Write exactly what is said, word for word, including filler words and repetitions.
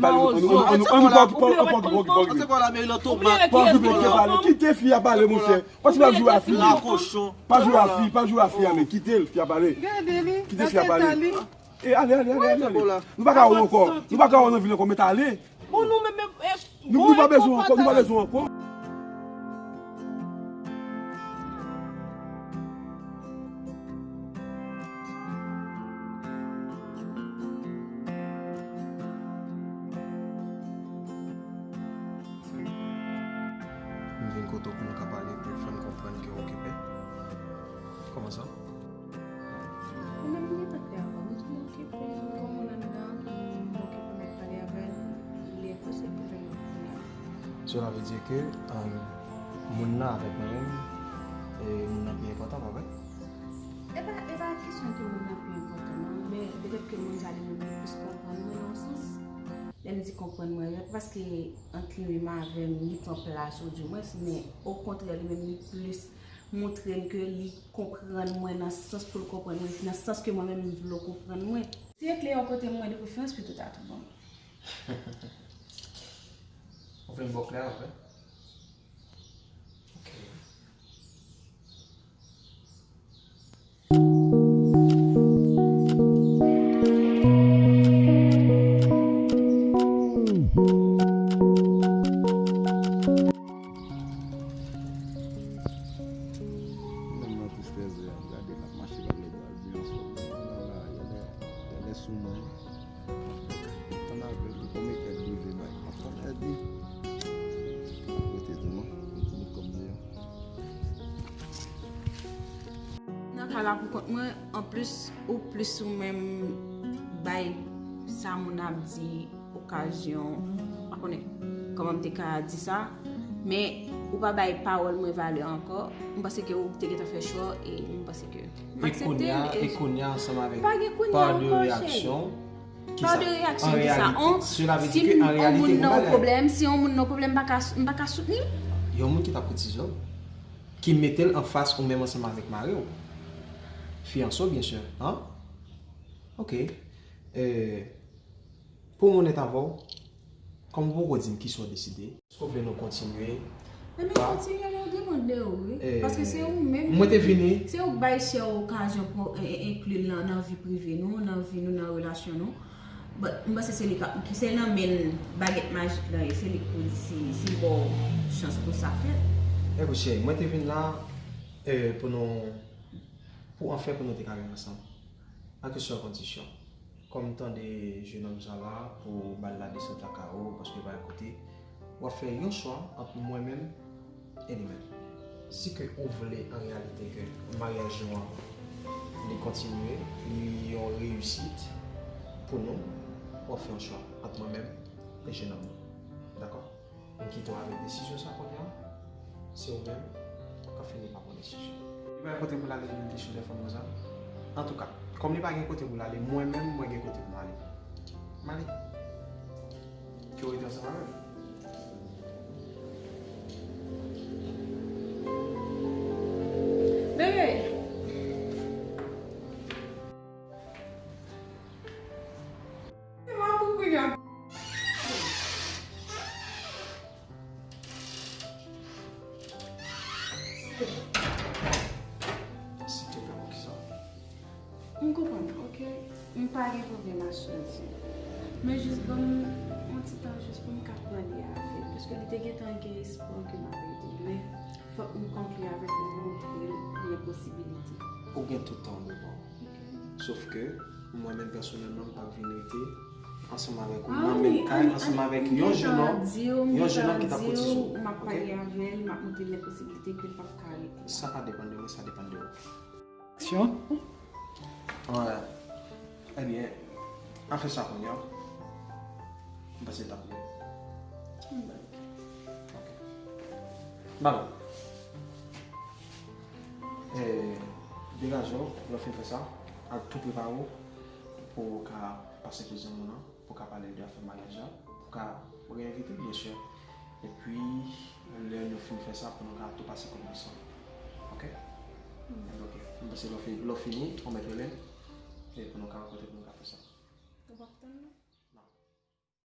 pale. Ann nou pa okipe, ann pa okipe, pa okipe. Pa okipe, kite pale. Kite fi a pale, monchè. Pati pa jwe a fi. Pa jwe a fi, pa jwe a fi a, men kite l, fi a pale. Kite fi a pale. E ale, ale, ale, ale, ale. Nou pa ka wè w ankò. Nou pa ka wè w nan vil ankò, men ale. Bon, nou menm, menm, eh, nou, nou pa bezwen ankò, nou pa bezwen ankò. M vin kote w pou nou ka pale, pou fè m konprann ke w okipe. Kòman sa? Mwen menm, m gentan klè avè w. M di m okipe, m gen yon moun anndan, m okipe, m ap pale avè l, li enposib pou jwenn moun kounye a. Cela veut dire que, um, moun nan avèk mwen menm, e moun nan pi enpòtan, pa vre? E pa, e pa kesyon ke moun nan pi enpòtan, non, men petèt ke moun sa li menm li plis konprann mwen nan yon sans. Lè m di konprann mwen, se pa paske anklin li m avè m, li pran plas ou dimwens, men okontrè, li menm li plis montre m ke li konprann mwen nan sans pou l konprann mwen, nan sans ke mwen menm m vle w konprann mwen. Si e klè yon kote mwen de preferans, pitit a tou bon. Ou vle m ba w klè a, vre? Ok. Menm nan tristès, gade l ap mache pa lè bal byen ansanm. Gade, gade sou mwen. Tann avè l, li konn met èd li vle bay. M ap tann èd li. Rete tou non, m tou bout kòm deyò. Nan ka la pou kont mwen, anplis, ou plis ou menm bay sa moun ap di okazyon, m pa konnen kòman m te ka di sa, men ou pa bay pawòl mwen valè ankò. M panse ke ou te gentan fè chwa w e m panse ke m aksepte l. E kounye a, ansanm avèk pa de reyaksyon, kisa? Pa de reyaksyon, kisa? Si yon moun nan yon pwoblèm, si yon moun nan yon pwoblèm, m pa ka, m pa ka soutni l. Yon moun ki t ap koutize w, ki mete l anfas ou menm ansanm avèk mari w. Fiyanse w, byen si, an? Ok. E, pou m onèt avè w, kòm ou poko di m kisa w deside, èske w vle nou kontinye? Ebyen, kontinye, men ou depann de ou, wi. Paske se ou menm, mwen te vini, se ou k bay chè w okazyon pou, e, e, enkli l nan, nan vi prive nou, nan vi nou, nan relasyon nou. But, m panse se li k ap, se nan men l bagèt majik lan ye, se li k pou di si, si l ba w chans pou sa fèt. Ekout, cheri, mwen te vin la, e, pou nou, pou anfen pou nou te ka viv ansanm. Ak yon sèl kondisyon. Kòm m tande jenòm sa la, pou ba l ladesant lakay ou, paske l pa gen kote, w ap fè yon chwa ant mwen menm e li menm. Si ke ou vle, an reyalite, ke maryaj nou an, li kontinye, li yon reyisit pou nou, w ap fè yon chwa ant mwen menm e jenòm nan. Dakò? M kite w avèk desizyon sa kounye a. Se ou menm k ap fini pa pran desizyon. Li pa gen kote pou l ale, li te chou lè fanm nan sa. Antouka, kòm li pa gen kote pou l ale, mwen menm, mwen gen kote pou m ale. M ale. Ke w rete ansanm avè m. Bebe! Se pa pou kounye a. Silvouplè, poukisa? M konprann, ok? M pa gen pwoblèm ak sa w di. Men jis ban m Se ta jis pou m ka pale avè l, paske li te gentan gen espwa ke m ap ede l, men fòk m konkli avèk li, montre l gen posibilite. Ou gen tout tan w dwe pran. Sof ke, mwen menm pèsonèlman, m p ap vin rete ansanm avèk ou nan menm kay, ansanm avèk yon jenòm, yon jenòm ki t ap kotize w. M ap pale avè l, m ap montre l gen posibilite ke l p ap ka rete. Sa pa depann de mwen, sa depann de ou. Aksyon. Wè. Ebyen, an fè sa kounye a. M panse l t ap byen. Ok. Ba mwen. E, degaje w, lè w fin fè sa, al tou prepare w pou w ka pase kouzin moun nan, pou w ka pale de afè maryaj la, pou w ka reinvite l, byen si. Epi, lè nou fin fè sa, pou nou ka tou pase kout bous lan. Ok? Ebyen, ok. M panse lè w fini, lè w fini, ou mèt rele m, e pou nou ka rankontre, pou nou ka fè sa. Ou p ap tann non?